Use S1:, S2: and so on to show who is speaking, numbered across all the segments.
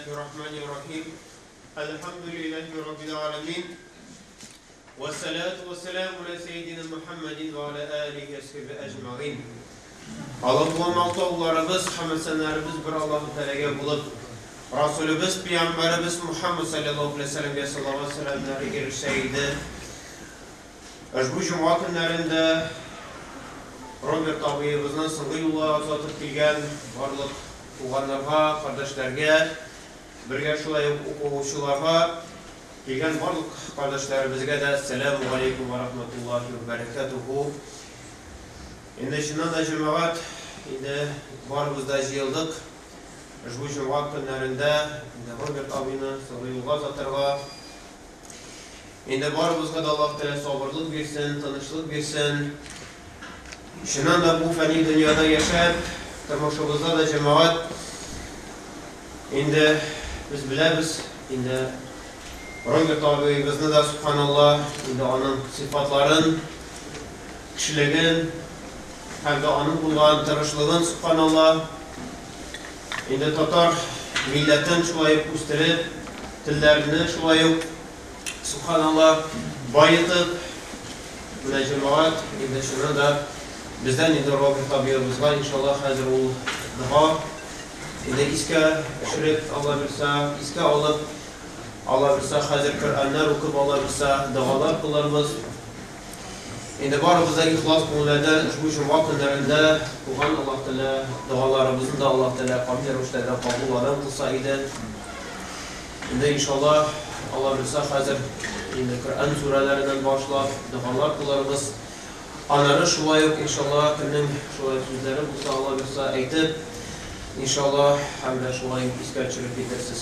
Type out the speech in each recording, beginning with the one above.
S1: Рахмани-р-Рахим. Әлхәмдүлилләһи раббил галәмин. Вассалату вассаламу аля сәйдина Мухаммадин ва аля алихи ва асхабиһи әҗмәгыйн. Аллаһуга мактауларыбыз һәм сәннәребез бер Аллаһу Тәгаләгә булып, Расулыбыз, пәйгамбәребез Мухаммад саллаллаһу алейһи ва сәлләмгә салават сәламнәре ирешсә иде. Ошбу җомга көннәрендә Роберт абыебызны соңгы юлга озатып килгән барлык туганнарга, кардәшләргә, бергә шулай ук укучыларга, килгән барлык кардәшләребезгә дә әссәләмү галәйкүм вә рахматуллаһи вә бәрәкәтүһү. Инде чыннан да җәмәгать, инде барыбыз да җыелдык. Ошбу җомга көннәрендә инде Роберт абыйны соңгы юлга озатырга. Инде барыбызга да Аллаһ Тәгалә сабырлык бирсен, тынычлык бирсен. Чыннан да бу фәни дөньяда яшәп, тормышыбызда да җәмәгать инде без беләбез, инде Роберт абыебызны да, субханалла, инде аның сыйфатларын, кешелеген һәм дә аның булган тырышлыгын, субханалла, инде татар милләтен шулай ук үстереп, телләрне шулай ук, субханалла, баетып, менә җәмәгать, инде чыннан да бездән инде Роберт абыебызга, иншалла, хәзер ул дога инде искә төшереп, Алла бирса, искә алып, Алла бирса, хәзер Коръәннәр укып, Алла бирса, догалар кылырбыз. Инде барыбыз да ихлас күңелләрдән ошбу җомга көннәрендә кылган Аллаһ Тәгалә догаларыбызны да Аллаһ Тәгалә камил рәвештә кабул кылса иде. Инде иншалла, Алла бирса, хәзер инде Коръән сүрәләреннән башлап догалар кылырбыз. Аннары шулай ук иншалла кемнең шулай сүзләре булса, Алла бирса, әйтеп, иншалла, һәм дә шулай ук искә төшереп китерсез.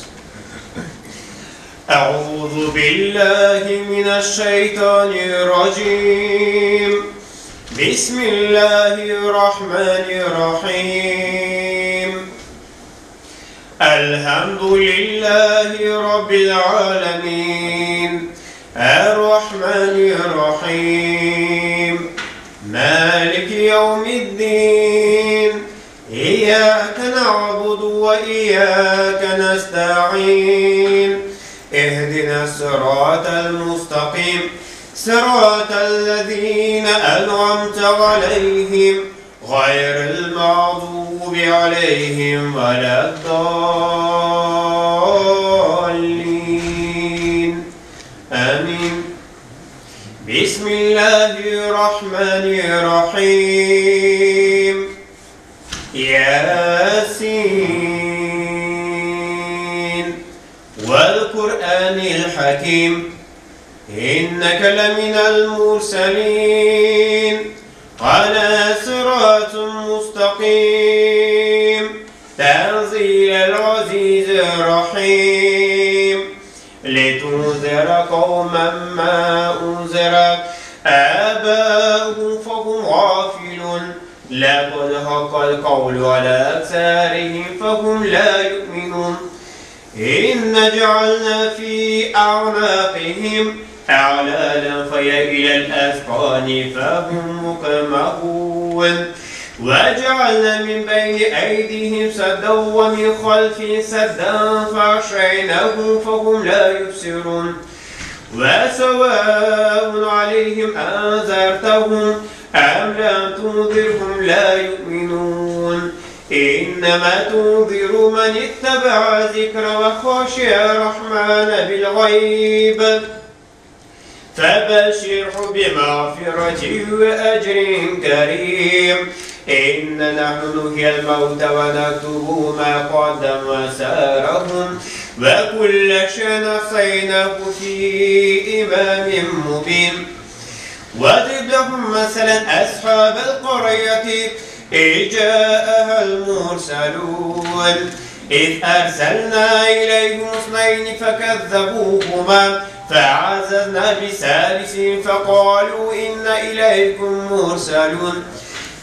S1: أعوذ بالله من الشيطان الرجيم. بسم الله الرحمن الرحيم. الحمد لله رب العالمين. الرحمن الرحيم. مالك يوم الدين. إياك نعبد وإياك نستعين. اهدنا الصراط المستقيم. صراط الذين أنعمت عليهم غير المغضوب عليهم ولا الضالين. آمين. بسم الله الرحمن الرحيم. ياسين والقرآن الحكيم. إنك لمن المرسلين على صراط مستقيم. تنزيل العزيز الرحيم. لتنذر قوما ما أنذر آباؤهم فهم غافلون. لقد حق القول على أكثرهم فهم لا يؤمنون. إن جعلنا في أعناقهم أعلالا فهي إلى الأذقان فهم مقمحون. وجعلنا من بين أيديهم سدا ومن خلفهم سدا فأغشيناهم فهم لا يبصرون. وسواء عليهم أنذرتهم أم لم تنذرهم لا يؤمنون. إنما تنذر من اتبع الذكر وخشي الرحمن بالغيب فبشره بمغفرة وأجر كريم. إن نحن نحيي الموتى ونكتب ما قدموا وآثارهم وكل شيء أحصيناه في إمام مبين. واضرب لهم مثلا أصحاب القرية إذ جاءها المرسلون. إذ أرسلنا إليهم اثنين فكذبوهما فعززنا بثالث فقالوا إن إليكم مرسلون.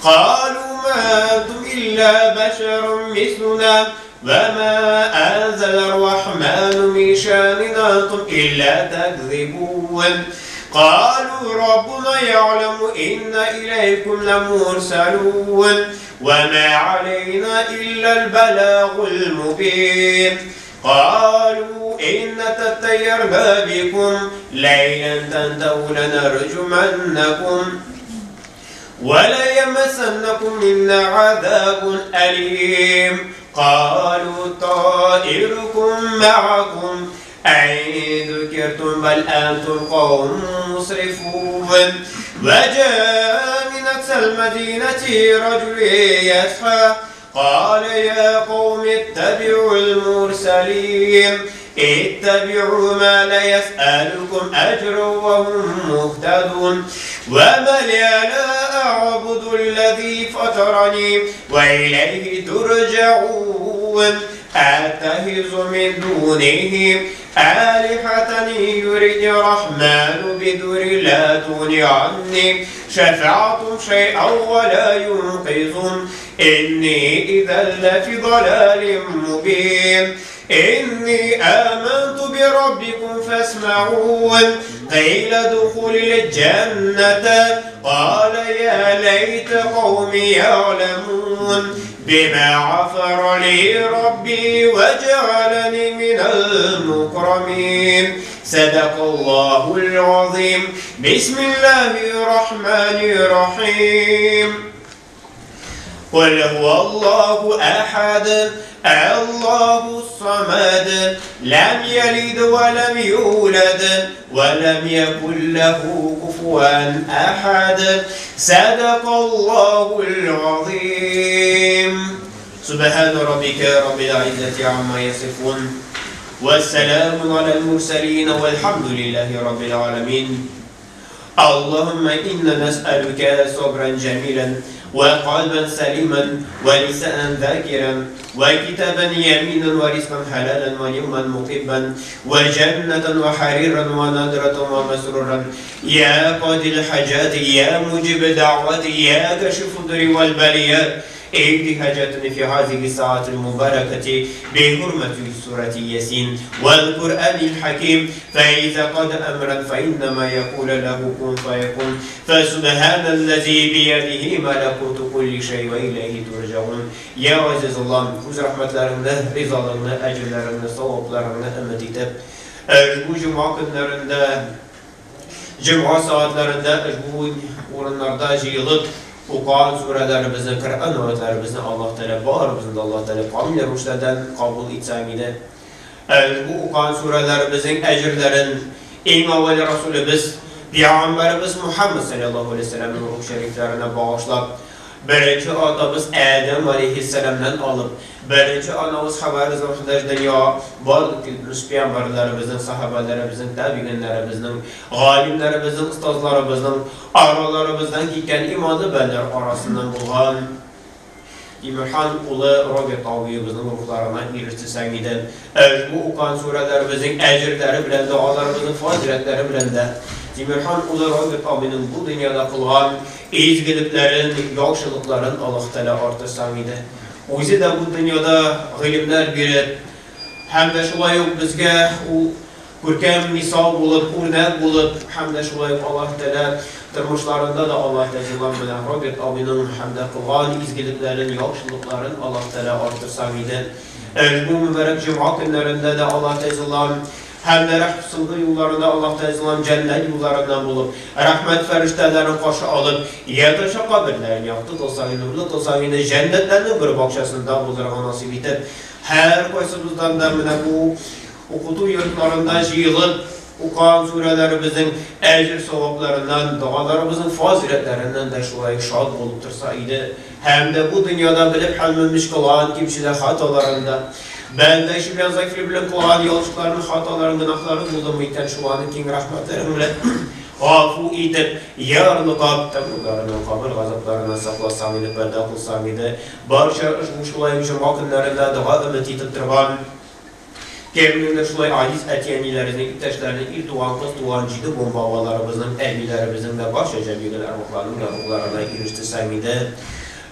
S1: قالوا ما أنتم إلا بشر مثلنا وما أنزل الرحمن من شأن أنتم إلا تكذبون. قالوا ربنا يعلم إن إليكم لمرسلون وما علينا إلا البلاغ المبين. قالوا إن تطيرنا بكم لئن تنتهوا لنرجمنكم ولا يمسنكم منا عذاب أليم. قالوا طائركم معكم أئن ذكرتم بل أنتم قوم مسرفون. وجاء من أقصى المدينة رجل يسعى قال يا قوم اتبعوا المرسلين اتبعوا ما لا يسألكم أجرا وهم مهتدون. وما لي لا أعبد الذي فطرني وإليه ترجعون. أتخذ من دونه آلهة يريد الرحمن بدر لا تغني عني شفاعتهم شيئا ولا ينقذون. إني إذا لفي ضلال مبين. إني آمنت بربكم فاسمعون. قيل ادخل الجنة قال يا ليت قومي يعلمون بما غفر لي ربي وجعلني من المكرمين. صدق الله العظيم. بسم الله الرحمن الرحيم. قل هو الله أحد الله الصمد لم يلد ولم يولد ولم يكن له كفوا أحد. صدق الله العظيم. سبحان ربك رب العزة عما يصفون والسلام على المرسلين والحمد لله رب العالمين. اللهم إنا نسألك صبرا جميلا وقلبا سليما ولسانا ذاكرا وكتابا يمينا ورزقا حلالا ونعما مقبا وجنة وحريرا ونادرة ومسرورا. يا قاضي الحاجات يا مجيب دعوتي يا كاشف الضر والبليات اهد حاجاتنا في هذه الساعة المباركة بحرمة سورة ياسين والقرآن الحكيم. فإذا قضى أمرا فإنما يقول له كن فيكون. فسبحان الذي بيده ملكوت كل شيء وإليه ترجعون. Ya aziz Allah'ım, öz rahmetlerini, rızalığını, ecirlerini, sevaplarını ümit edip, bu cuma günlerinde, cuma saatlerinde, bu orunlarda yığılıp, Oqan surələrimizi, Qur'an ayətlərimizi Allah Teala barımızın da Allah Teala kamil rüşlərdən qabul etsən idi. Bu oqan surələrimizin əcirlərin ən əvvəl Rasulimiz, Peyğəmbərimiz Muhammed sallallahu əleyhi və səlləmin ruh şəriflərinə bağışlab, birinci atamız Ədəm əleyhissalamdan alıb, birinci anamız Həvva rəziyallahu dünya barıq etmiş peyğəmbərlərimizin, sahabələrimizin, təbiinlərimizin, alimlərimizin, ustazlarımızın, aralarımızdan keçən imanlı bəndlər arasından olan İmran ulu Robert ağabeyimizin ruhlarına erişdirsən idi. Bu oqan surələrimizin əcirləri bilən, dualarımızın fazilətləri bilən də Demirhan ulu Robert abinin bu dünyada qılğan izgiliklərin, yaxşılıqların Allah Teala artırsan idi. Özü də bu dünyada ilimlər verib, həm də şulay yox bizə o görkəm misal olub, örnək olub, həm də şulay yox Allah Teala turmuşlarında da Allah Teala bilən Robert abinin həm də qılğan izgiliklərin, yaxşılıqların Allah Teala artırsan idi. Bu mübarək cümə günlərində də Allah Teala həm də rəhmətli yollarında Allah Teala cənnət yollarından bulub, rəhmət fəriştələrini qarşı alıb, yataşı qəbirlərini yaxtı qılsan, nurlu qılsan, cənnətlərinin bir bağçasında bulurğa nasib etib. Hər qaysımızdan da mənə bu oxudu yurtlarında yığılıb, oxuyan surələrimizin əcr savablarından, dualarımızın fazilətlərindən də şulay şad olub dursa idi. Həm də bu dünyada bilib həlmünmüş qılan kimsələr xatalarında, bəndə işi bilən, zəifli bilən qılan yolçuların, xataların, günahların buldum itən şulanın king rəhmətlərin bilən afu edib, yarlıqab, təmurlarından, qabır qazablarından saxlasan idi, pərdə qılsan idi. Barça bu şulay cuma günlərində dua ümid edib durğan, Kəminində şulay aziz ətiyənlərimizin, ittəşlərinin, il doğan, qız doğan, ciddi bombalarımızın, əhlilərimizin və barça cəmiyyət ərvaqlarının yarlıqlarına erişdirsən idi.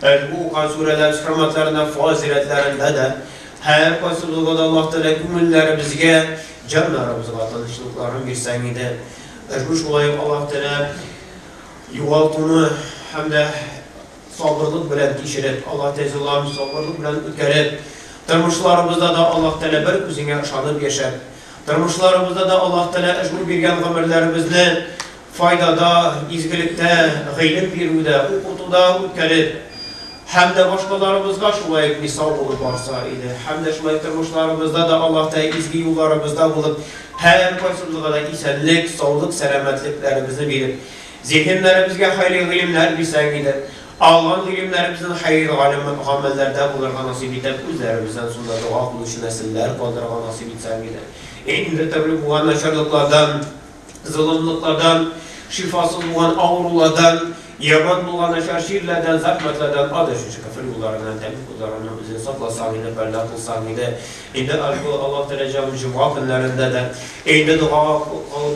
S1: Bu oxuyan surələrin hürmətlərindən, fazilətlərində də hər qaysılıqda da Allah Teala günlərimizə, canlarımıza tanışlıqlarını versən idi. Bu şulay Allah Teala yuvaltını həm də sabırlıq bilən keçirib, Allah Teala sabırlıq bilən ötərib, Тормышларыбызда да Аллаһ Тәгалә бер үзеңә ышанып яшәп, тормышларыбызда да Аллаһ Тәгалә ошбу биргән гомерләребезне файдада, изгелектә, гыйлем бирүдә, укытуда үткәреп, һәм дә башкаларыбызга шулай ук мисал булып барса иде. Һәм дә шулай тормышларыбызда да Аллаһ Тәгалә изге юлларыбызда булып, һәркайсыбызга да исәнлек, саулык, сәламәтлекләребезне биреп, зиһеннәребезгә хәерле гыйлемнәр бирсәң иде. Алган гыйлемнәребезнең хәер гамәлләрдә булырга насыйп итеп, үзләребездән соң да дога кылучы нәселләр калдырырга насыйп итсәң иде. Инде төрле булган начарлыклардан, золымлыклардан, шифасыз булган авырулардан, яман булган начар чирләрдән, зәхмәтләрдән, адашучы кәфер юлларыннан, тәмуг утларыннан үзең сакласаң иде, пәрдә кылсаң иде. Инде ошбу Аллаһ Тәгалә җәм җомга көннәрендә дә, инде дога,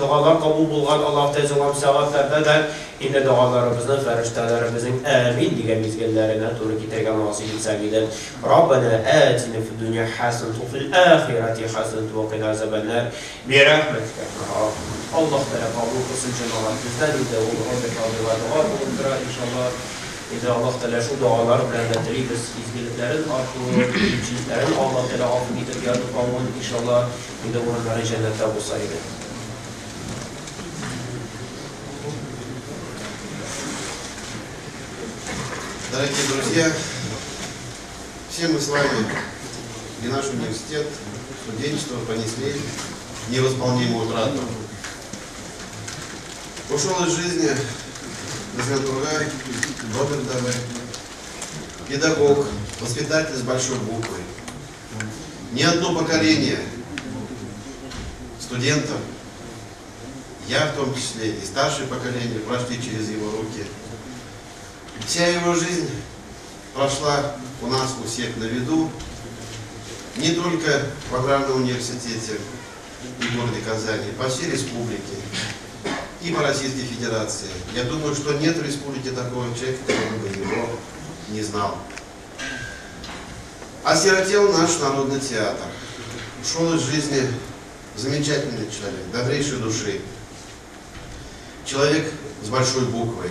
S1: догалар кабул булган Аллаһ Тәгалә җылан сәгатьләрдә дә, инде догаларыбызны фәрештәләребезнең әмин дигән мизгелләренә туры китерергә насыйп итсәң иде. Раббана атина фид дөнья хәсәнәтән ва фил ахирәти хәсәнәтән ва кина азабәннар. Бирәхмәтикә ярхәмәр рахимин. Аллаһ Тәгалә кабул кылсын җәмәгать бездән инде ул Роберт абыйга дога булып тора иншалла. Инде Аллаһ Тәгалә шул догалар белән дә телибез изгелекләрен артуын, кимчелекләрен Аллаһ Тәгалә гафу итеп язып алуын иншалла. Инде урыннары җәннәттә булса иде.
S2: Дорогие друзья, все мы с вами и наш университет, студенчество понесли невосполнимую утрату. Ушел из жизни Назган Тургай, Роберт Даве, педагог, воспитатель с большой буквы. Ни одно поколение студентов, я в том числе, и старшее поколение прошли через его руки. Вся его жизнь прошла у нас у всех на виду, не только в Аграрном университете и городе Казани, по всей республике и по Российской Федерации. Я думаю, что нет в республике такого человека, который бы его не знал. Осиротел наш народный театр. Ушел из жизни замечательный человек, добрейшей души. Человек с большой буквы.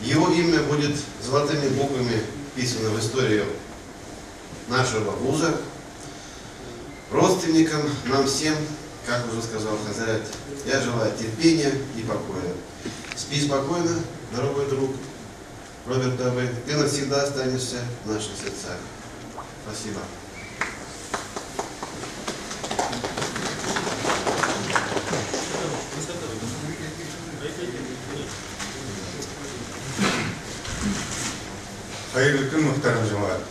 S2: Его имя будет золотыми буквами вписано в историю нашего вуза. Родственникам, нам всем, как уже сказал Хазрат, я желаю терпения и покоя. Спи спокойно, дорогой друг Роберт Давы, ты навсегда останешься в наших сердцах. Спасибо.
S3: Хәерле көн, мөхтәрәм җәмәгать.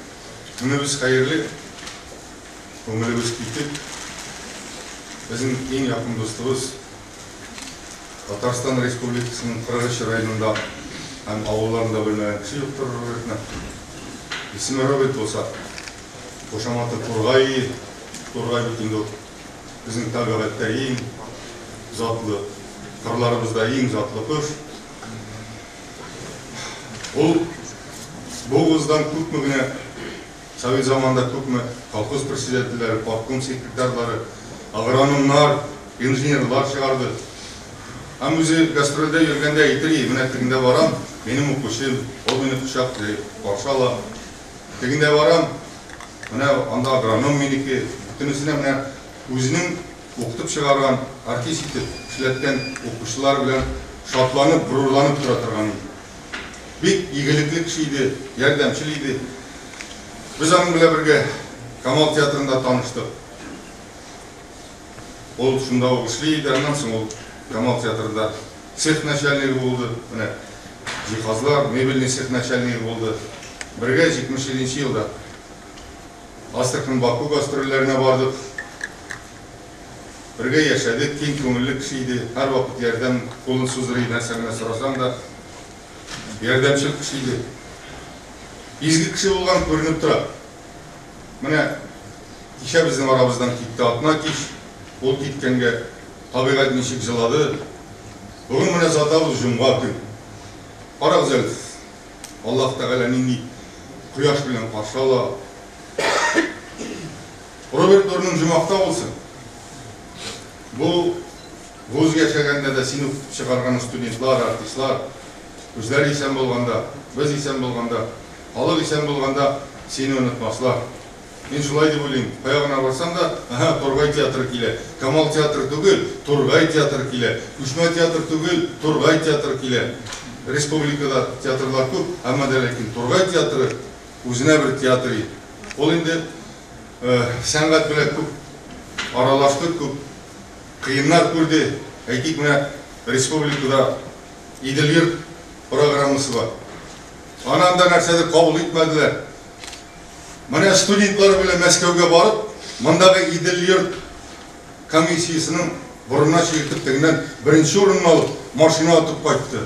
S3: Көнебез хәерле, күңелебез китек. Безнең иң якын дустыбыз Татарстан Республикасының 43 районында һәм авылларында белмәгән кеше юктыр Робертны. Исеме Роберт булса, кушаматы Тургай. Тургай бит инде ул безнең табигатьтә иң затлы, кырларыбызда иң затлы кош. Ул бу вуздан күпме генә совет заманында күпме колхоз председательләре, партком секретарьлары, агрономнар, инженерлар чыгарды. Һәм үзе гастрольдә йөргәндә әйтер иде, менә тегендә барам, минем укучым, ул мине кочаклый, каршы ала. Тегендә барам, менә анда агроном минеке, бөтенесенә менә үзенең укытып чыгарган, артист итеп эшләткән укучылар белән шатланып, горурланып тора торган иде. Бик игелекле кеше иде, ярдәмчел иде. Без аның белән бергә Камал театрында таныштык. Ул шунда ук эшли иде, аннан соң ул Камал театрында цех начальнигы булды. Менә җиһазлар, мебельный цех начальнигы булды. Бергә 77 елда Астрахань Баку гастрольләренә бардык. Бергә яшәдек, киң күңелле кеше иде, һәрвакыт ярдәм кулын сузыр иде, нәрсә генә сорасаң да, ярдәмчел кеше иде. Изге кеше булган күренеп тора. Менә кичә безнең арабыздан китте атна кич, ул киткәнгә табигать ничек җылады. Бүген менә озатабыз җомга көн. Карагыз әле, Аллаһ Тәгалә нинди кояш белән каршы ала. Роберт Дорның җомахта булсын. Бу вуз яшәгәндә дә син укытып чыгарган студентлар, артистлар үзләре исән булганда, без исән булганда, халык исән булганда сине онытмаслар. Мин шулай дип уйлыйм. Кая гына барсаң да, әһә, Тургай театры килә. Камал театры түгел, Тургай театры килә. Күчмә театр түгел, Тургай театры килә. Республикада театрлар күп, әмма дә ләкин Тургай театры үзенә бер театр иде. Ул инде сәнгать белән күп аралашты, күп кыеннар күрде. Әйтик, менә республикада Идел-йорт программасы бар. Аны анда нәрсәдер кабул итмәделәр. Менә студентлар белән Мәскәүгә барып, мондагы Идел-йорт комиссиясенең борынына чиертеп тегеннән беренче урынны алып, машина отып кайтты.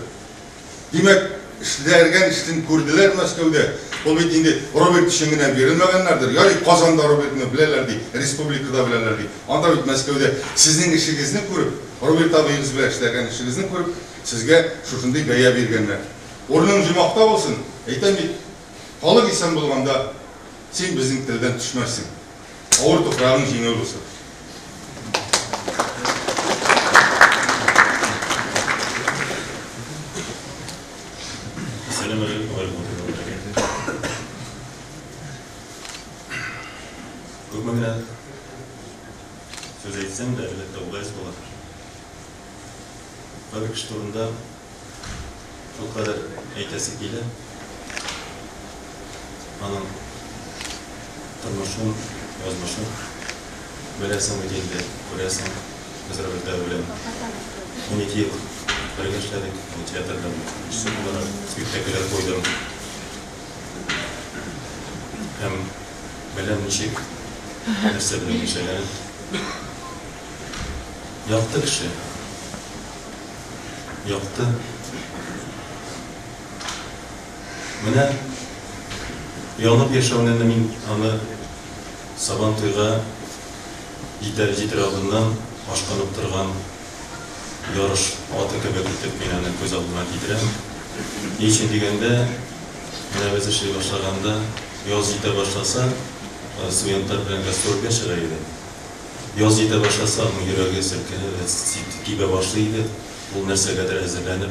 S3: Димәк, эшләргән эшен күрделәр Мәскәүдә. Ул бит инде Роберт өчен генә бирелмәгәннәрдер. Ярый, Казанда Робертны беләләр ди, республикада беләләр ди. Анда бит Мәскәүдә сезнең эшегезне күреп, Роберт абыегыз белән эшләгән эшегезне күреп, сезгә шушындый бәя биргәннәр. Урының җомахта булсын, әйтәм бит, халык исән булганда, син безнең телдән төшмәссең. Авыр туфрагың җиңел булсын.
S4: Әссәламү галәйкүм вә рәхмәтуллаһи вә бәрәкәтүһ. Күпме генә сүз әйтсәм дә, әлбәттә, ул әз була. Кайбер кеше турында шулкадәр әйтәсе килә. Аның тормышын, язмышын беләсең бит инде, күрәсең. Без Роберт абый белән 12 ел бергә эшләдек. Мин театрда режиссер буларак спектакльләр куйдым. Һәм беләм ничек, нәрсә белән яшәгәнен. Якты кеше. Якты. Менә янып яшәүне мин аны Сабан туйга җитәр җитәр алдыннан ашкынып торган ярыш аты кебек итеп мин аны күз алдыма китерәм. Ни өчен дигәндә, менә без эшли башлаганда, яз җитә башласа, студентлар белән гастрольгә чыга иде. Яз җитә башласа, аның йөрәге селкенә, тибә башлый иде. Ул нәрсәгәдер әзерләнеп,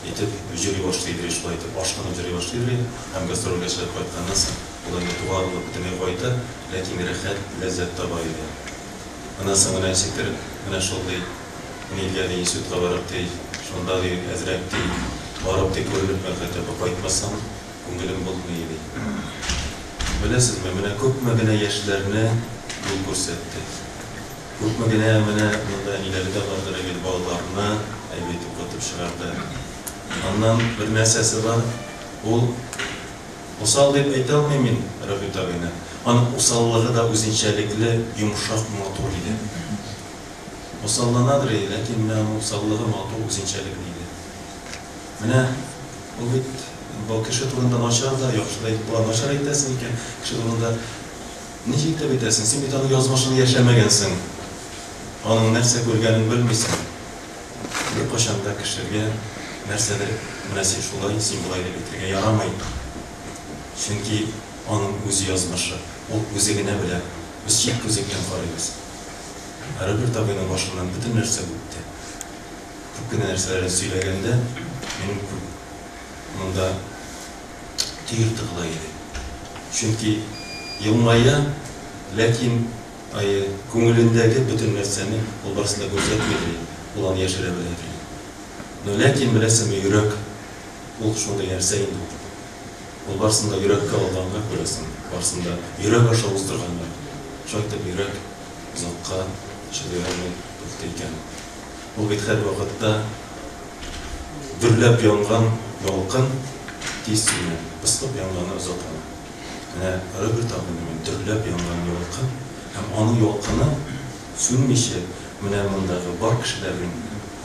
S4: итеп йөри башлый иде, шулай итеп ашкынып йөри башлый иде. Һәм гастрольгә чыгып кайтканнан соң, ул инде тугарылып бөтенләй кайта, ләкин рәхәт, ләззәт таба иде. Аннан соң менә ничектер, менә шул ди, нигә ди, институтка барып ди, шунда ди, әзрәк ди, барып ди, күренеп хотя бы кайтмасам, күңелем булмый ди. Беләсезме, менә күпме генә яшьләрне юл күрсәтте. Күпме генә менә монда әниләре дә бардыр, әйбәт балаларны әйбәт укытып чыгарды. Аннан бер нәрсәсе бар, ул усал дип әйтә алмыйм мин Роберт абыйны. Аның усаллыгы да үзенчәлекле, йомшак, матур иде. Усалланадыр иде, ләкин менә аның усаллыгы матур, үзенчәлекле иде. Менә ул бит бу кеше турында начар да, яхшы да әйтеп була. Начар әйтәсең икән, кеше турында ничек итеп әйтәсең? Син бит аның язмышын яшәмәгәнсең. Аның нәрсә күргәнен белмисең. Беркайчан да кешегә нәрсәдер, менә син шулай, син болай дип әйтергә ярамый. Чөнки аның үз язмышы. Ул үзе генә белә. Без чит күзлектән карыйбыз. Ә Роберт абыйның башыннан бөтен нәрсә үтте. Күп кенә нәрсәләрне сөйләгәндә, минем күп монда төер тыгыла иде. Чөнки елмая, ләкин ае күңелендәге бөтен нәрсәне ул барысын да күрсәтми ди, ул аны яшерә белә ди. Но ләкин, беләсеңме, йөрәк ул шундый нәрсә инде ул. Ул барысын да йөрәккә алганга, күрәсең, барысын да йөрәк аша уздырганга. Шулай итеп йөрәк озакка чыдый алмый туктый икән. Ул бит һәрвакытта дөрләп янган ялкын тиз сүнә, пыскып янганы озак яна. Менә Роберт абыйны мин дөрләп янган ялкын һәм аның ялкыны сүнмичә, менә мондагы бар кешеләрнең,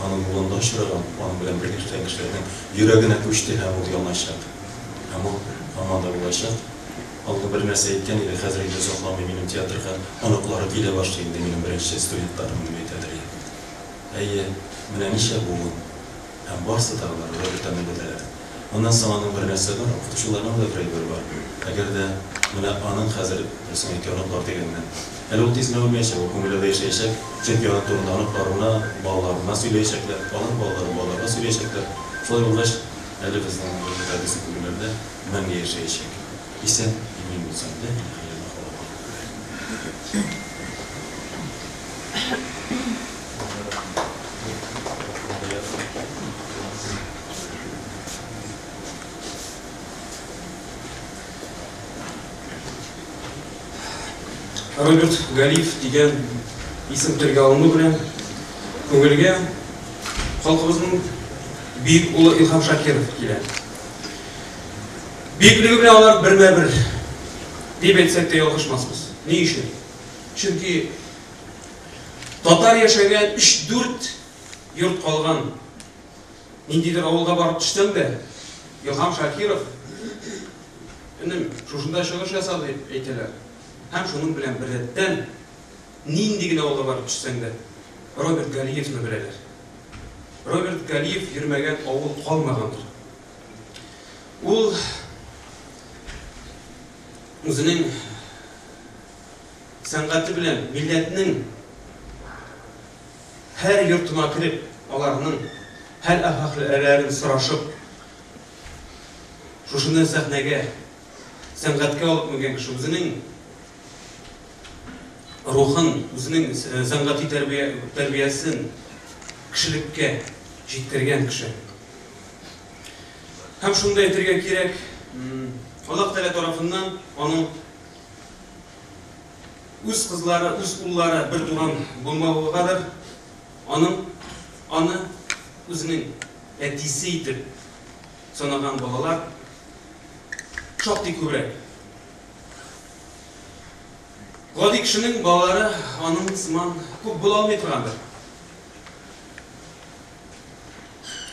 S4: аның юлында очраган, аның белән бергә эшләгән кешеләрнең йөрәгенә күчте һәм ул яначак. Һәм ул һаман да булачак. Алда бер нәрсә әйткән иде, хәзер инде озакламый минем театрга оныклары килә башлый инде, минем беренче студентларым дип әйтәдер иде. Әйе, менә ничә буын. Һәм барсы да алар Робертаны беләләр. Аннан соң аның бер нәрсә бар, укытучыларның да бер әйбер бар. Әгәр дә менә аның хәзер берсен әйтә оныклар дигәннән. Әле ул тиз генә үлмәячәк, ул күңелдә яшәячәк, чөнки аның турында оныкларына, балаларына сөйләячәкләр, аның балалары балаларга сөйләячәкләр. Шулай булгач, әле безнең Роберт абыйсы күңелләрдә мәңге яшәячәк. Исән, имин булсын. Лә иләһә илляллаһ, Аллаһу әкбәр.
S5: Роберт Галиев дигән исем телгә алыну белән күңелгә халкыбызның бөек улы Илһам Шакиров килә. Бөеклеге белән алар бермә-бер дип әйтсәк тә ялгышмасбыз. Ни өчен? Чөнки татар яшәгән 3-4 йорт калган ниндидер авылга барып төшсәң дә, Илһам Шакиров энем шушында чыгыш ясады дип әйтәләр. Һәм шуның белән беррәттән нинди генә авылга барып төшсәң дә, Роберт Галиевны беләләр. Роберт Галиев йөрмәгән авыл калмагандыр. Ул үзенең сәнгате белән милләтнең һәр йортына кереп, аларның хәл-әхвәлләрен сорашып, шушыны сәхнәгә, сәнгатькә алып менгән кеше үзенең рухын, үзенең сәнгати тәрбиясен кешелеккә җиткергән кеше. Һәм шуны да әйтергә кирәк, Аллаһ Тәгалә тарафыннан аның үз кызлары, үз уллары бер туган булмавыгадыр, аның аны үзенең әтисе итеп санаган балалар шактый күбрәк. Гади кешенең балалары аның сыман күп була алмый торгандыр.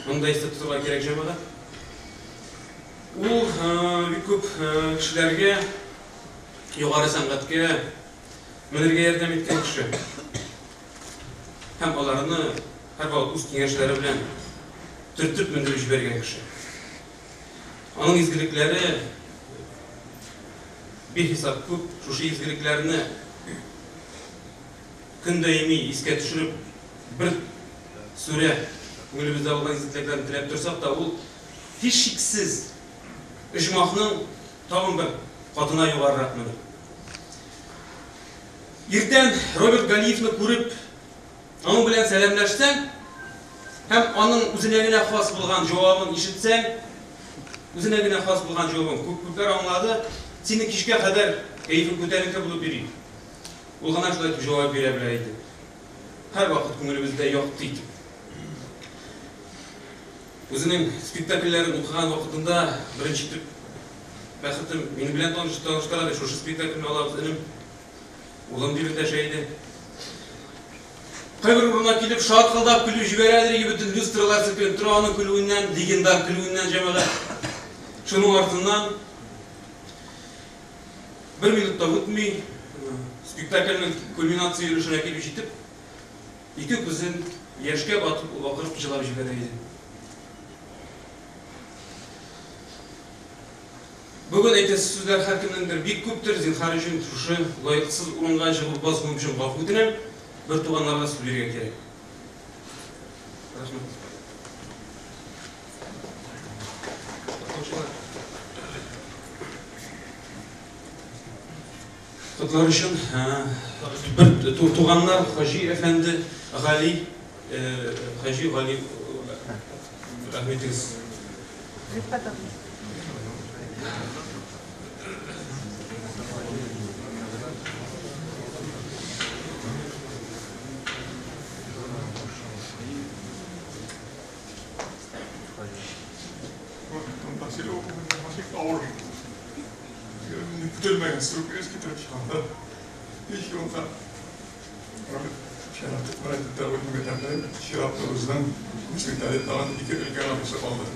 S5: Моны да истә тотырга кирәк, җәмәгать. Ул бик күп кешеләргә югары сәнгатькә менергә ярдәм иткән кеше. Һәм аларны һәрвакыт үз киңәшләре белән төртеп мендереп җибәргән кеше. Аның изгелекләре бихисап күп. Шушы изгелекләрне көн даими искә төшереп, бер сүрә күңелебездә булган изгелекләрне теләп торсак та, ул һичшиксез оҗмахның тагын бер катына югарырак менер. Иртән Роберт Галиевны күреп, аның белән сәламләшсәң һәм аның үзенә генә хас булган җавабын ишетсәң, үзенә генә хас булган җавабын күп-күпләр аңлады, сине кичкә кадәр кәефең күтәренке булып йөри. Ул гына шулай итеп җавап бирә белә иде. Һәрвакыт күңелебездә якты итеп. Үзенең спектакльләрен укыган вакытында беренче итеп бәхетем минем белән таныштыра дип, шушы спектакльне алабыз, энем, улым дип эндәшә иде. Кайбер урынга килеп шаркылдап көлеп җибәрәдер иде, бөтен люстралар селкенеп тора аның көлүеннән, легендар көлүеннән, җәмәгать. Шуның артыннан бер минут та үтми, спектакльнең кульминация өлешенә килеп җитеп, ике күзен яшькә батып, ул акырып җылап җибәрә иде. Бүген әйтәсе сүзләр һәркемнеңдер бик күптер, зинһар өчен шушы лаексыз урынга чыгып басуым өчен гафу үтенәм. Бер туганнарга сүз бирергә кирәк. Рәхмәт. Котлар өчен бер туганнар Хаҗи әфәнде Гали, Хаҗи Гали, рәхмәт итегез.
S6: Рифкать абый.
S3: Авыр. Көтелмәгән сюрприз китереп чыгарды. Һич югында чиратларыбызның секретаре тагын ике өлкән абыйсы калды.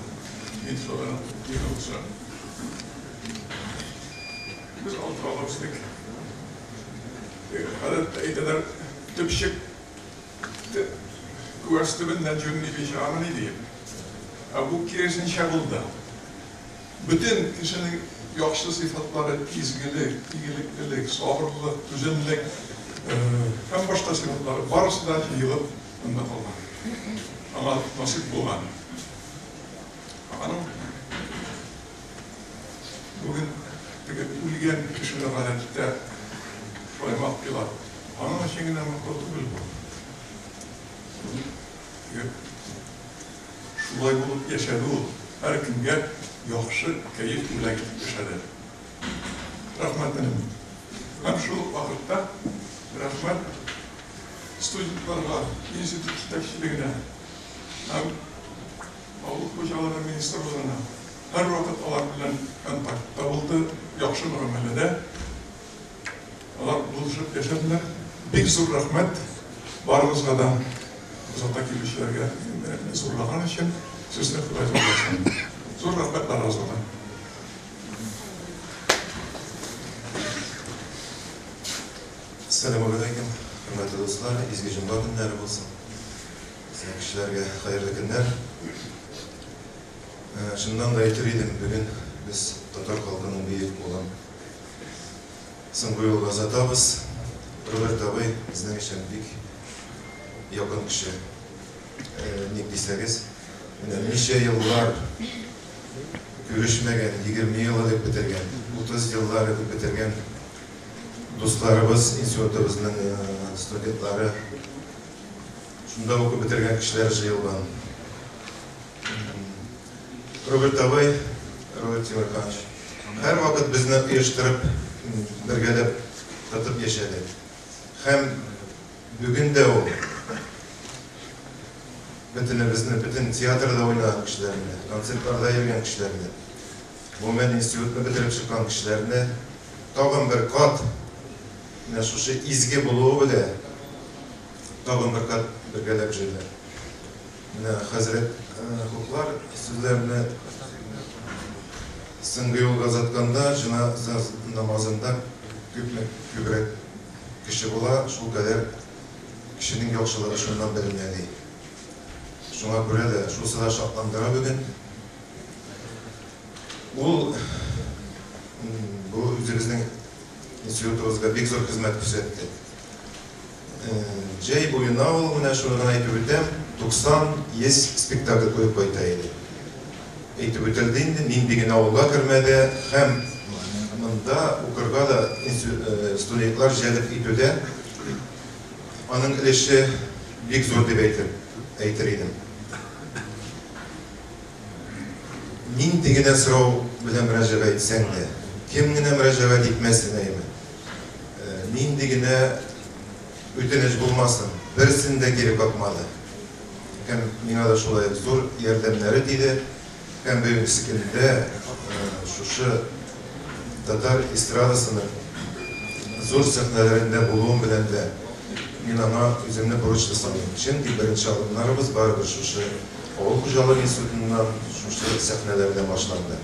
S3: Мин шуларның иң олысы. Без алты бала үстек. Гадәттә әйтәләр, төпчек күәс төбеннән җүнни бичарамыни диеп. Ә бу киресенчә булды. Бөтен кешенең яхшы сыйфатлары изгелек, игелеклелек, сабырлык, түземлек һәм башка сыйфатлары барысы да җыелып монда калган. Аңа насыйп булган. Аның бүген теге үлгән кешене гадәттә шулай.
S7: өчен генә мактау түгел бу. Шулай булып яшәде ул. Һәркемгә яхшы кәеф бүләк итеп яшәде. Рәхмәт, энем. Һәм шул ук вакытта рәхмәт студентларга, институт җитәкчелегенә һәм авыл хуҗалыгы министрлыгына. Һәрвакыт алар белән контактта булды, яхшы мөгамәләдә. Алар булышып яшәделәр. Бик зур рәхмәт барыгызга да, озата килүчеләргә зурлаган өчен. Сезне Ходай зурласын. Зур рәхмәт барыгызга да.
S8: Әссәламү галәйкүм, хөрмәтле дуслар, изге җомга көннәре булсын. Сезнең кешеләргә хәерле көннәр. Чыннан да әйтер идем, бүген без татар халкының бөек улын соңгы юлга озатабыз. Роберт абый безнең өчен бик якын кеше. Ник дисәгез, менә ничә еллар күрешмәгән, 20 ел элек бетергән, 30 еллар элек бетергән дусларыбыз, институтыбызның студентлары, шунда укып бетергән кешеләр җыелган. Роберт абый, Роберт Тимерханович, һәрвакыт безне оештырып, бергәләп тотып яшәде. Һәм бүген дә ул бөтенебезне, бөтен театрда уйнаган кешеләрне, концертларда йөргән кешеләрне, гомумән институтны бетереп чыккан кешеләрне тагын бер кат менә шушы изге булуы белән тагын бер кат бергәләп җыйды. Менә хәзрәт хуплар сүзләрне соңгы юлга озатканда, җеназа намазында күпме күбрәк кеше була, шул кадәр кешенең яхшылыгы шуннан беленә, ди. Шуңа күрә дә шусы да шатландыра бүген. Ул бу үзебезнең институтыбызга бик зур хезмәт күрсәтте. Җәй буена ул, менә шуны гына әйтеп үтәм, 90, 100 спектакль куеп кайта иде. Әйтеп үтелде инде, нинди генә авылга кермәде һәм монда укырга да студентлар җәлеп итүдә аның өлеше бик зур дип әйтер, әйтер идем. Нинди генә сорау белән мөрәҗәгать итсәң дә, кем генә мөрәҗәгать итмәсен, әйме, нинди генә үтенеч булмасын, берсен дә кире какмады. Һәм миңа да шулай зур ярдәмнәре тиде. Һәм бүгенге көндә шушы татар эстрадасының зур сәхнәләрендә булуым белән дә мин аңа үземне бурычлы саныйм. Чөнки беренче адымнарыбыз барыбер шушы авыл хуҗалыгы институтыннан, шушы сәхнәләрдән башланды.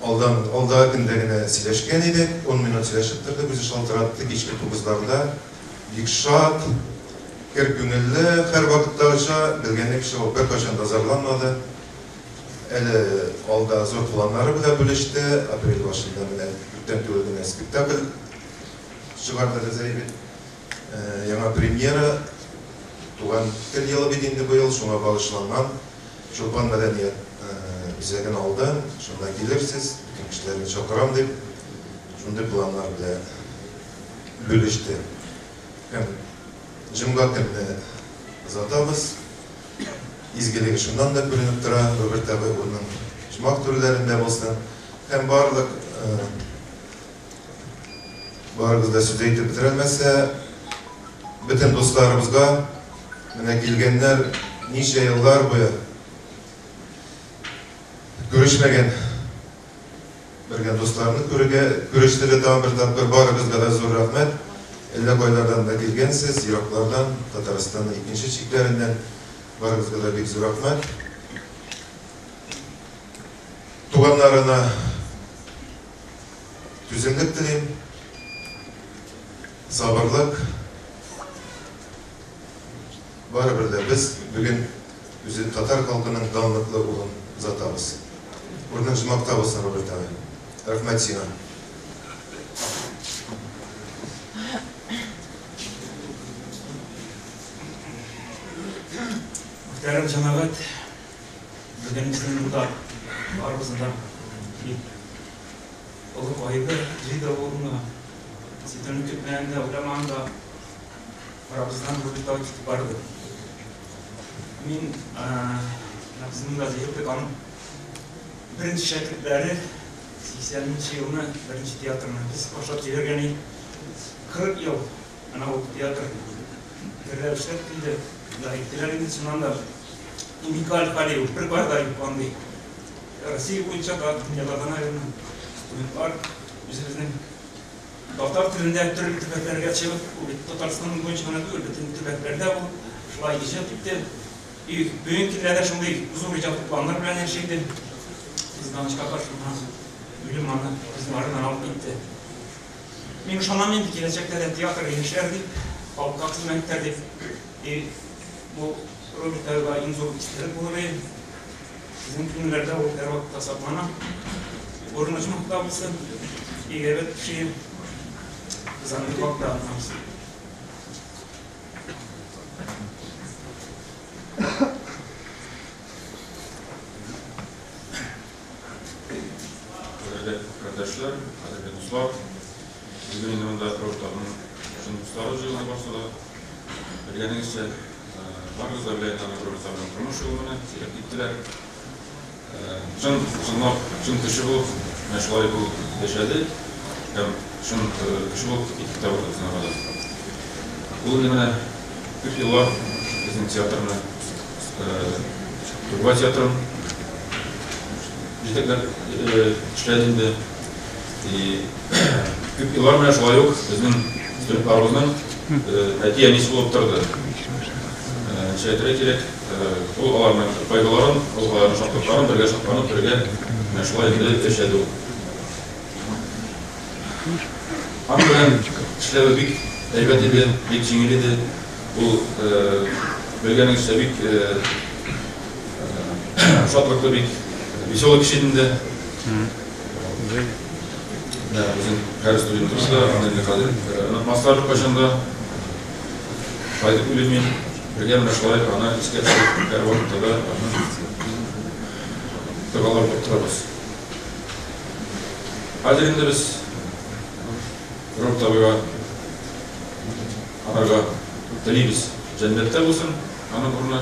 S8: Алдан, алдагы көндә генә сөйләшкән идек, 10 минут сөйләшеп тордык, үзе шалтыратты кичке 9-ларда. Бик шат, кер күңелле, һәрвакыттагыча, белгәне кеше ул беркайчан да зарланмады. Әле алда зур планнары белән бүлеште. Апрель башында менә күптән түгел генә спектакль чыгарды бит. Яңа премьера, Туган тел елы бит инде быел, шуңа багышланган Чулпан мәдәният үзәген алды. Шунда килерсез, бөтен кешеләрне чакырам дип, шундый планнар белән бүлеште. Һәм җомга көнне озатабыз. Изгелеге шуннан да күренеп тора. Роберт абый урының оҗмах түрләрендә булсын. Һәм барлык барыгыз да сүз әйтеп бетерәлмәсә, бөтен дусларыбызга менә килгәннәр ничә еллар буе күрешмәгән бергә дусларны күрергә күрештерде тагын бер тапкыр. Барыгызга да зур рәхмәт. Әллә кайлардан да килгәнсез, ераклардан, Татарстанның икенче чикләреннән. Барыгызга да бик зур рәхмәт. Туганнарына түземлек телим, сабырлык. Барыбер дә без бүген үзе татар халкының данлыклы улын озатабыз. Урының оҗмахта булсын, Роберт абый. Рәхмәт сиңа.
S9: Мөхтәрәм җәмәгать, бүген безнең монда барыбызны да бик Олы кайгы җыйды ул урынга. Ситоны көтмәгән дә, уйламаган да арабыздан Роберт абый китеп барды. Мин безнең дә җыелдык, аның беренче шәкертләре 80 нче елны беренче театрны без башлап җибәргән идек. 40 ел менә ул театр гөрләп эшләп килде. Да әйттеләр инде, чыннан да уникаль хәл ул, бер бар да юк андый. Россия буенча да, дөньяда да, наверное, студентлар үзебезнең татар телендә төрле төбәкләргә чыгып, ул бит Татарстан буенча гына түгел, бөтен төбәкләрдә булып, шулай иҗат итте. И бүгенге көндә дә шундый зур иҗат планнар белән яши иде. Кызганычка каршы, үлем аны безнең арадан алып китте. Мин ышанам инде, киләчәктә дә театр яшәр дип, халыкка хезмәт итәр дип. И бу Роберт абыйга иң зур истәлек булыр иде. Безнең күңелләрдә ул һәрвакытта саклана. Урыны оҗмахта булсын. Бик әйбәт кеше. Без аны бик вакытта онытмабыз.
S10: Кадерле кардәшләр, кадерле дуслар, бүген инде монда Роберт абының чын дуслары җыелды барсы да. Белгәнегезчә, барыгыз да белә инде аның Роберт абының тормыш юлын менә сөйләп киттеләр. Чын, чынлап, чын кеше булып, менә шулай ул яшәде һәм чын кеше булып китеп тә барды безнең арада. Ул инде менә күп еллар безнең театрны, Тукай театрын җитәкләп эшләде инде. И күп еллар менә шулай ук безнең студентларыбызның әти-әнисе булып торды. Ничә әйтергә кирәк, ул аларның кайгыларын, ул аларның шатлыкларын бергә шатланып, бергә менә шулай инде яшәде ул. Аның белән эшләве бик әйбәт иде, бик җиңел иде. Ул белгәнегезчә бик шатлыклы, бик веселый кеше иде инде. Менә безнең һәр студентыбыз да аны инде хәзер онытмаслар беркайчан да. Шулай дип уйлыйм мин. Бергә менә шулай аны искә төшереп, һәрвакытта да аның догалар укып торабыз. Хәзер инде без Роберт абыйга анарга телибез, җәннәттә булсын аның урыны.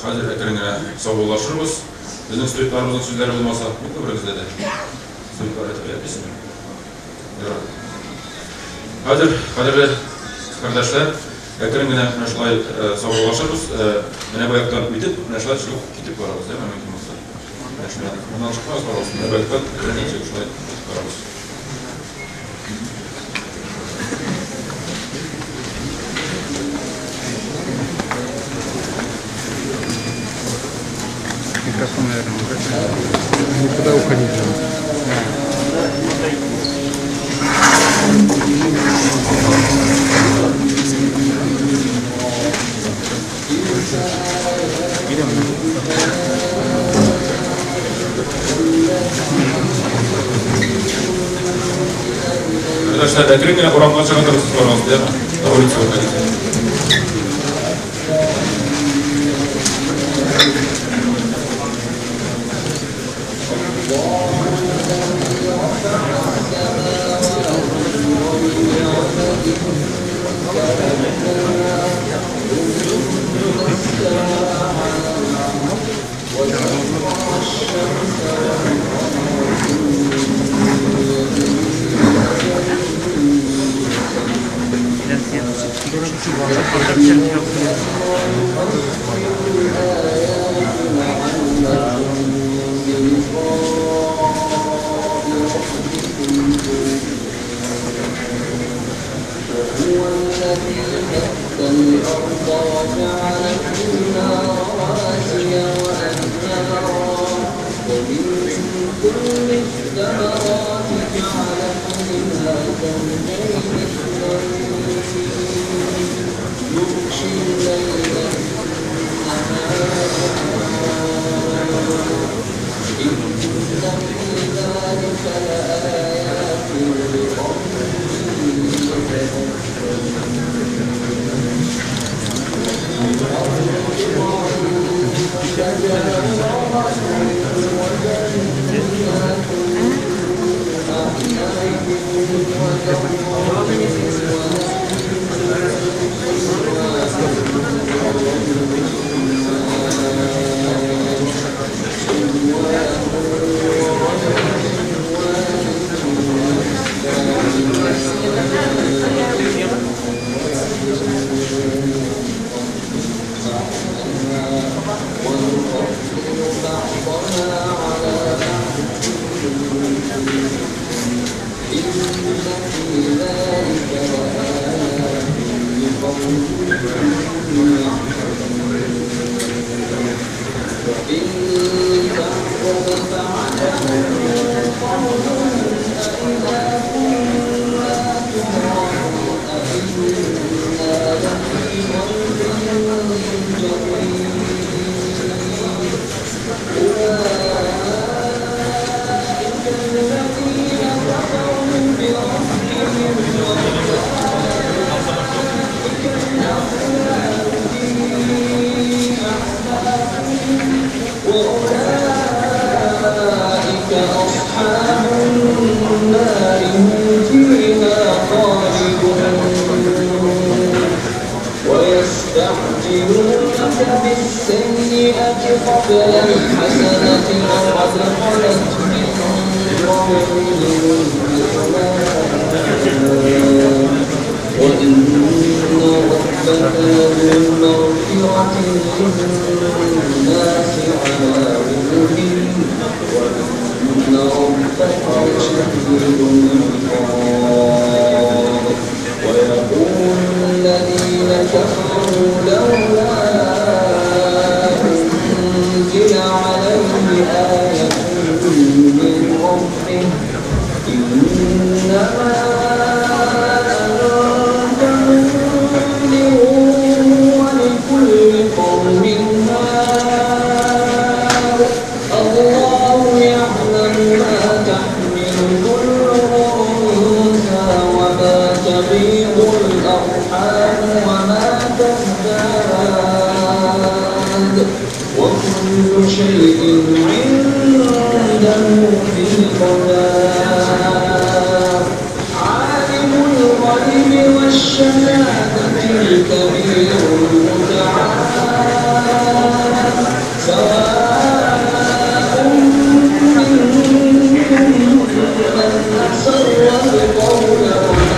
S10: Хәзер әкрен генә саубуллашырбыз. Безнең студентларыбызның сүзләре булмаса, юкмы берегездә дә? Студентлар әйтергә телисезме? Ярар. Хәзер, кадерле кардәшләр, әкрен генә менә шулай саубуллашырбыз. Менә бу яктан үтеп, менә шулай чыгып китеп барабыз, әйме, мөмкин булса. Менә шуннан, моннан чыкмагыз, пожалуйста. Менә бу яктан әкрен генә чыгып шулай китеп барабыз.
S11: Микрофон, наверное, убрать. Никуда уходить надо.
S10: Кардәшләр, әкрен генә урамга чыга торыгыз, пожалуйста, яме? На улицу выходите.
S12: هو الذي مد الأرض وجعل فيها رواسي وأنهارا ومن كل الثمرات جعل فيها زوجين اثنين يغشي الليل النهار إن في ذلك لآيات لقوم يتفكرون. يعلمون. وإن تعرض فعنهم قولهم أإذا كنا ترابا أإنا لفي خلق جديد. أولئك الذين كفروا بربهم وأولئك الأغلال في أعناقهم وأولئك أصحاب النار هم فيها خالدون. ويستعجلونك بالسيئة قبل الحسنة وقد خلت من قبلهم المثلات وإن ربك لذو مغفرة للناس على ظلمهم وإن ربك لشديد العقاب. ويقول الذين كفروا لولا أنزل عليه آية من ربه إنما أنت منذر ولكل قوم هاد. الله يعلم ما تحمل كل أنثى وما تغيض الأرحام وما تزداد وكل شيء عنده بمقدار. عالم الغيب والشهادة الكبير المتعال. سواء منكم من أسر القول ومن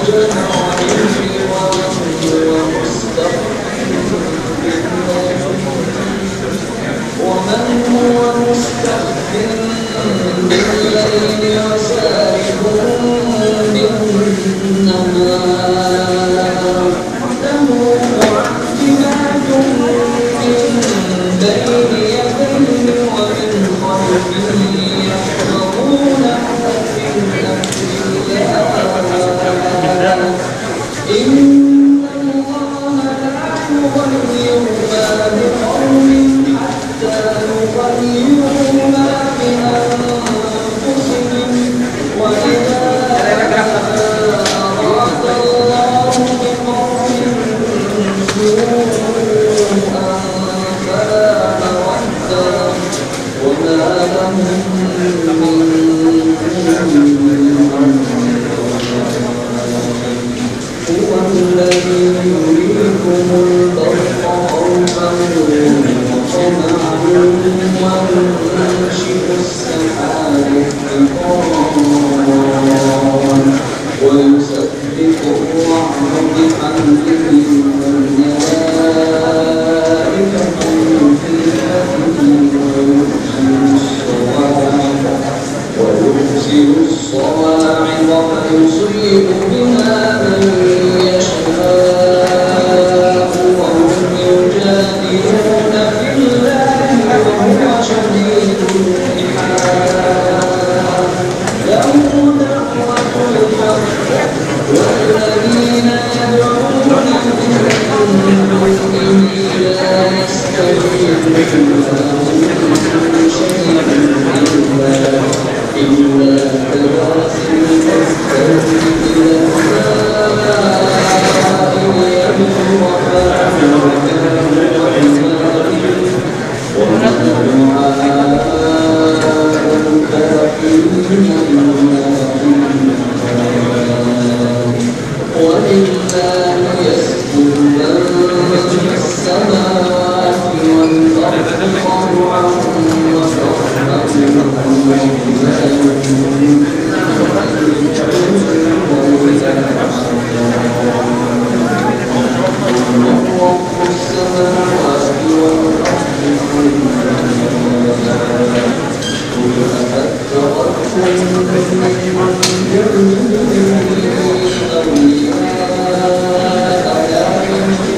S12: جهر به ومن هو مستخف بالليل ومن هو مستخف بالليل وسارب بالنهار. له معقبات من بين يديه ومن خلفه يحفظونه من أمر الله. إن الله لا يغير ما بقوم حتى يغيروا ما بأنفسهم وإذا أراد الله بقوم سوءا فلا مرد له وما لهم من هو الذي يريكم البرق خوفا وطمعا وينشئ السحاب الثقال ويسبح الرعد بحمده والملائكة من خيفته ويرسل الصواعق فيصيب بها من يشاء وهم يجادلون في الله وهو شديد المحال. له دعوة الحق والذين يدعون من دونه لا يستجيبون لهم شيئا إلا كباسط كفيه إلى الماء ليبلغ فاه وما دعاء الكافرين إلا في ضلال. ولله يسجد من في السماوات والأرض طوعا وكرها رب السماوات والأرض قل أفاتخذتم من دونه أولياء لا يملكون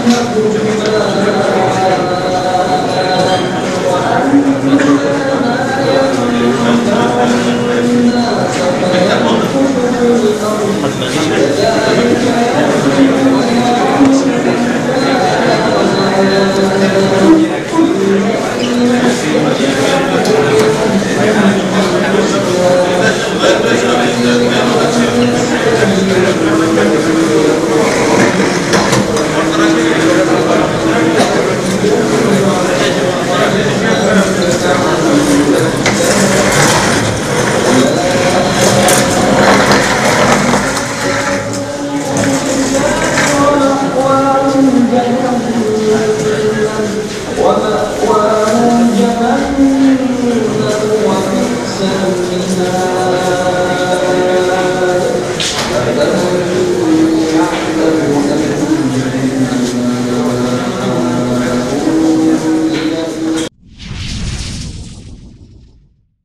S12: Thank you.